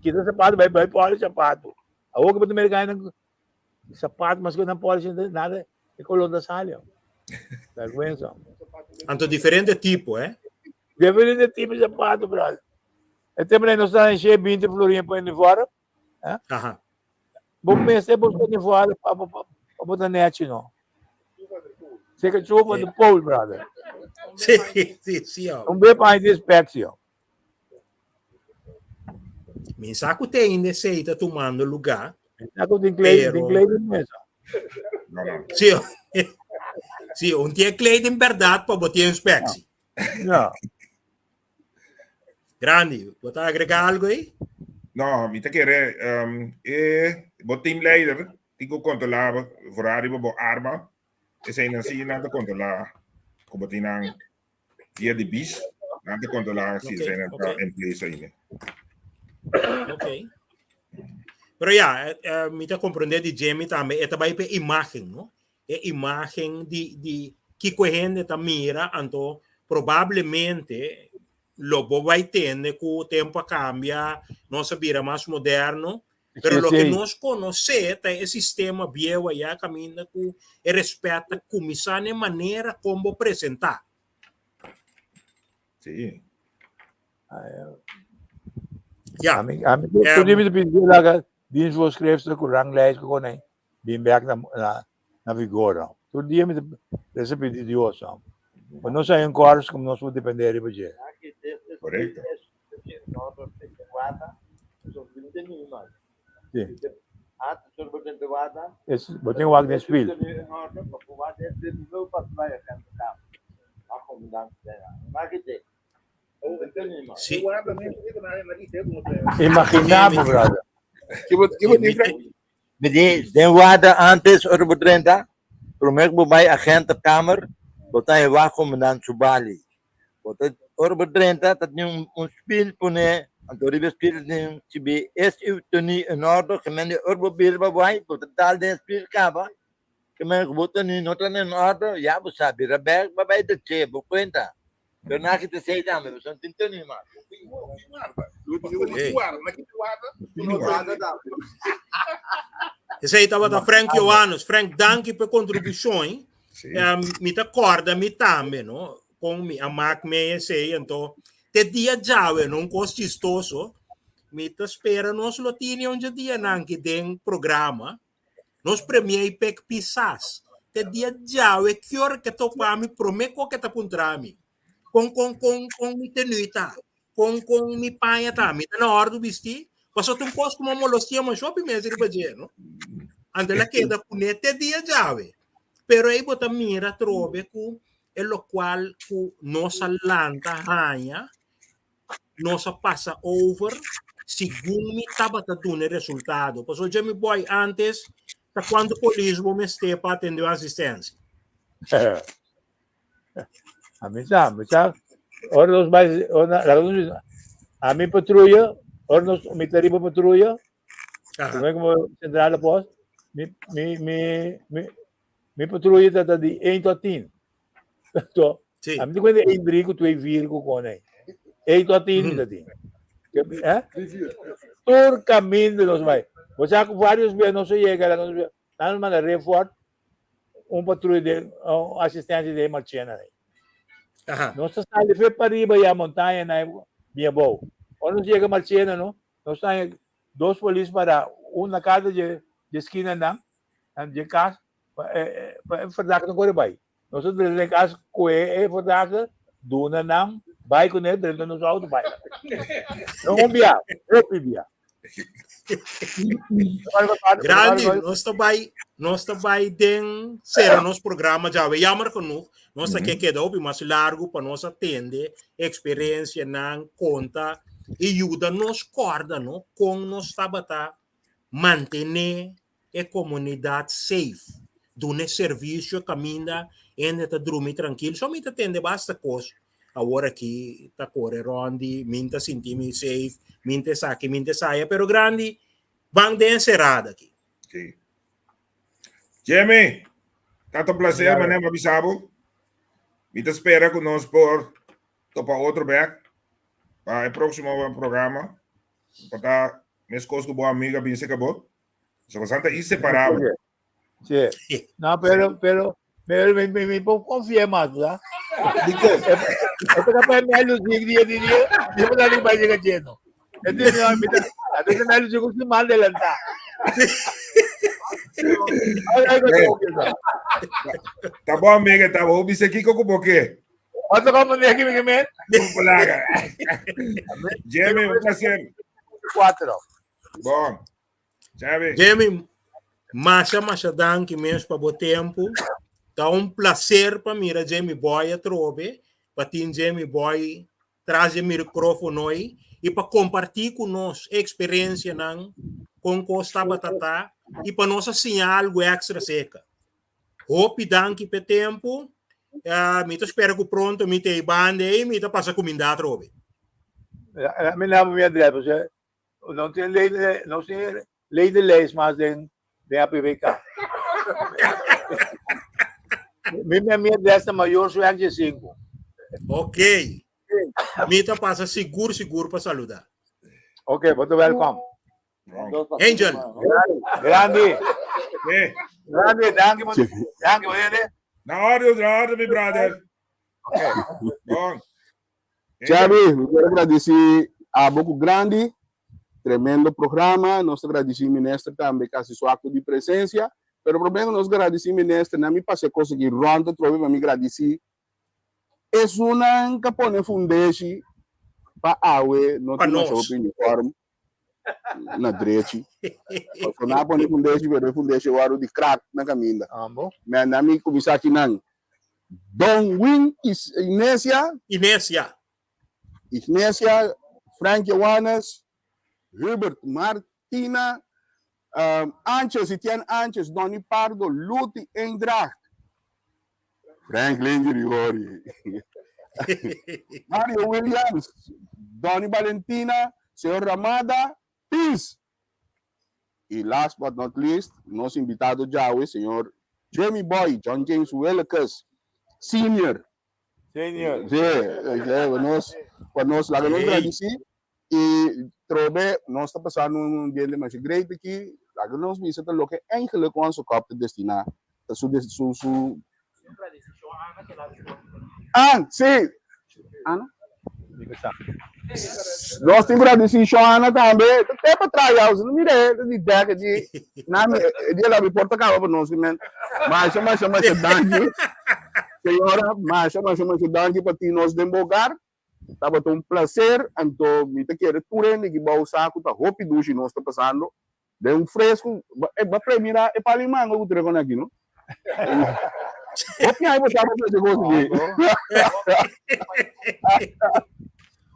Kita sapato bai bai poli sapato. Awor ku bo ta mira gainan sapato mas ku nan poli nada e kolor ta sali. Vergüenza. Anto diferente tipo, eh? Diferente tipo di sapato, brother. E tempo nos ta enche 20 florin pa uniform. Eh? Aha. Bo mester busca uniform pa pa pa pa bo ta nechi no. Zeker chupa de pool, brother. Sí, sí, sí. Oh. Un be pa de inspectie. Mi sa ku te ainda esei ta tumando lugar. Mi sa ku tin kleding, tin kleding mesa. No, no. Sí, sí, un tie kleding berdad pa bo tie inspectie. No. Grandi, bo ta agrega algo ei? No, mi ta kere um, e bo teamleider tin ku kontrolá vooral riba bo arma. Eseinan sí nan ta kontrolá ku bo tin nan via di bis. Nan ta kontrolá si Ok, eseinan ta ok. in place ainda. Ok. Pero ya, eh, eh, mi ta comprende di Jamie tambe, e ta bai pe imagen, no? E imagen di, di kiko e hende ta mira, anto probablemente lo bo bai tende ku tempo a cambia, nos a bira mas moderno, pero Sí, loke sí. nos conoce ta e sistema bieu allá caminda ku e respet ta cuminsa na e manera kon bo presenta. Sí. Ja. Ami, ami, tu di mi te pidi laga dienstvoorschriften ku ranglijst ku konei bin bek na na na vigor. No. Tur dia mi ta resa pidi Dios. No. Pa nos hay un kors ku nos por depende riba dje. Correcto. Sí. Es, bo tin wak den spiel. Sí. Imagina bo, brother. Mi di, den warda antes ora bo drenta, prome ku bo bai agentenkamer, bo ta e wak komandant su bali. Bo ta, ora bo drenta ta tin un, un spiel pone, anto riba e spiel tin sibi es uw tenu in orde, gemeente ora bo bira pa bai, bo ta dal den e spiel kaba, gemeente ku bo tenu no ta in orde, ya bo sa bira bek pa bai detje, bo kuenta. Pero na ki te sei tambe, bo no tin tenu mas. Esei tabata Frank Johannes. Frank, danki pa e kontribushon. Sí. Mi ta kòrda mi tambe, no? Kon mi a mak mee esei, anto te dia djawe, no? Un kos chistoso. Mi ta spera nos lo tini un dje dianan ki den programa. Nos premier Pek Pisas te dia djawe ki ora ke topa mi prome ko ke ta puntra mi kon kon kon kon mi tenue ta kon kon mi paña ta mi ta na ordu bisti paso ta un kos ku mi a molestia masha hopi mes riba dje no anto el a keda kuné te dia djawe pero ei bo ta mira atrobe ku e lokual ku nos a lanta haña nos a pasa over segun mi tabata duna e resultado. Pasobra dje mi boy antes ta cuanto polis bo mester pa atende un asistencia. A mi sa, mi sa. Ora nos bai, ora, laga nos bisa, a mi patruya, ora nos, mi ta riba patruya, promé ku mi centrale post, mi, mi, mi, mi, mi patruya ta ta di 1 tot 10. To, Sí. a mi te cuenta 1 3 ku 2 4 ku kon ei. 1 tot 10 mi ta tin. Eh? Tur caminda nos bai. Bo sa ku varios bes nos a yega, laga nos bisa, nan nos manda Rayford un patruya de un asistencia de Marchena ei. Aha. Nos ta sali fe pariba ya montaña na bien abou. Ora nos yega Marchena no, nos haña dos polis para, un na kada dje dje skina nan, dje kas, Pa e pa e verdachte no kore bai. Nos a drenta den kas koe e verdachte, duna nan, bai kuné, drenta nos outo bai. No un bia, hopi bia. Grandi, nos ta bai, nos ta bai den sera nos programa djawe. Jammer genoeg, nos ta ke keda hopi mas largu pa nos atende eksperensianan, konta i yuda nos kòrda no kon nos tabata mantené e komunidat safe, duna e servisio kaminda hende ta drumi trankil. So mi ta tende basta kos awor aki ta kore rònt di mi ta sinti mi safe, mi ta esaki, mi ta esaya, pero grandi ban den enserada aki. Sí. Jimmy, tanto placer, mané m'a bisa bo. Mi ta spera ku nos por topa otro bek pa e próksimo programa. Pa ta meskos ku bo amiga bin seka bo. So bosan ta inseparabel. Sí. No, pero, pero, pero mi, mi, mi por confía más, ¿verdad? Dikon? Esto capaz me alucin día de día, yo me la va a llegar lleno. Entonces, no, mi ta, entonces me alucin con su mal adelantado. Ta bon, amiga, ta bon. Bisa kiko ku bo ke. Cuánto como de aquí, mi men? Pulaga. Jimmy, un placer. Cuatro. Bon. Jimmy. Jimmy, masha masha danki mes pa bo tempo. Ta un placer pa mira Jimmy Boy atrobe, pa tin Jimmy Boy tras di microfono ei y pa comparti cu nos e experiencianan con cos tabata ta y pa nos a siña algo extra seca. Hopi danki p'e tempu. Mi ta spera ku pronto mi ta ei banda ei, mi ta pasa kuminda atrobe. Mi naam mi adres, pasobra no tin lei de, no tin lei de leis mas den den APBK. Mi mi adres ta Mayor Suèk diesinku. Ok. Mi ta pasa sigur sigur pa saluda. Ok, bo ta welkom. Angel. Grandi. Grandi, danki man. Danki, man. Na orde, na orde, mi brother. Okay. Bon. Xavi, mi quiero agradecer a Boku Grandi, tremendo programa. Nos agradecer minister tambe casi su acto di presencia. Pero problema nos agradecer minister, na mi pase cosa ki rond trobe, ma mi agradecer esunan ka pone fundeshi pa awe no Pa tin masha nos. hopi uniform. na drechi. Pasobra nan a pone fundeshi, pero e fundeshi wòrdu di krak na kaminda. Ambo. Me nan mi kuminsá aki nan. Don Win Ignesia. Ignesia. Ignesia, Frank Johannes, Hubert Martina, Anches, Etienne Anches, Donny Pardo, Luti Eendracht, Franklin Grigori, Mario Williams, Donny Valentina, Señor Ramada, Peace! Y last but not least, nos invitado djawe, Señor Jamie Boy, John James Willekes, Senior. Senior. Sí, pa nos, pa nos, laga nos gradici y trobe nos ta pasando un ambiente masha great aki, laga nos bisa ta loke eigenlijk Wanso Cup ta destina, ta su, su, su. Ah, sí. Ana? Nos tin gradisí Shoana tambe. Te pa trae house. No mire, di dek di na mi di la mi porta kaba pa nos men. Masha masha masha danki. Señora, masha masha masha danki pa tin nos den bo hogar. Tabata un placer, anto mi ta kere tur hende ki bou sa ku ta hopi dushi nos ta pasando den un fresku. Ba pre mira e pali mango ku treko aki no. Hopi ai bo sa pa e kos aki.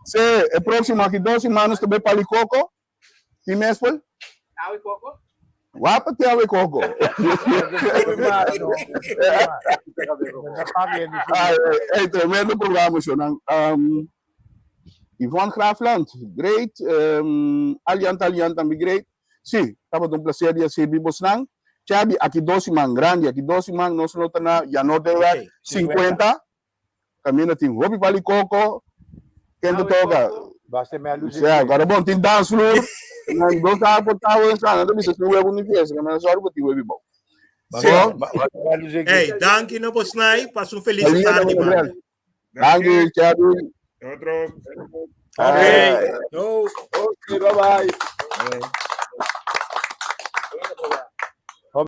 Se e próximo aki dos siman nos ta bay pali koko. Tin mespel? Awe koko? Wapa te awe koko. Ay, hey, tremendo programa, Shonan. Um, Yvonne Graafland, great. Um, Alian Talian tambe great. Sí, tabata un placer di a sirbi bosnan. Chabi, aki dos siman grandi, aki dos siman nos lo ta na Janoteweg 50. Caminda tin hopi pali coco. Ken ta toca? Basta me alusi. Sea, agora bon, tin dansvloer. Nan dos ta por tawa en sana, ta bisa tin huevo ni fiesta, maar sorry por tin huevo bou. So, hey, danki na bosnai, pasa un feliz tarde, man. Danki, Chabi. Otro. Okay. No. Okay, bye bye.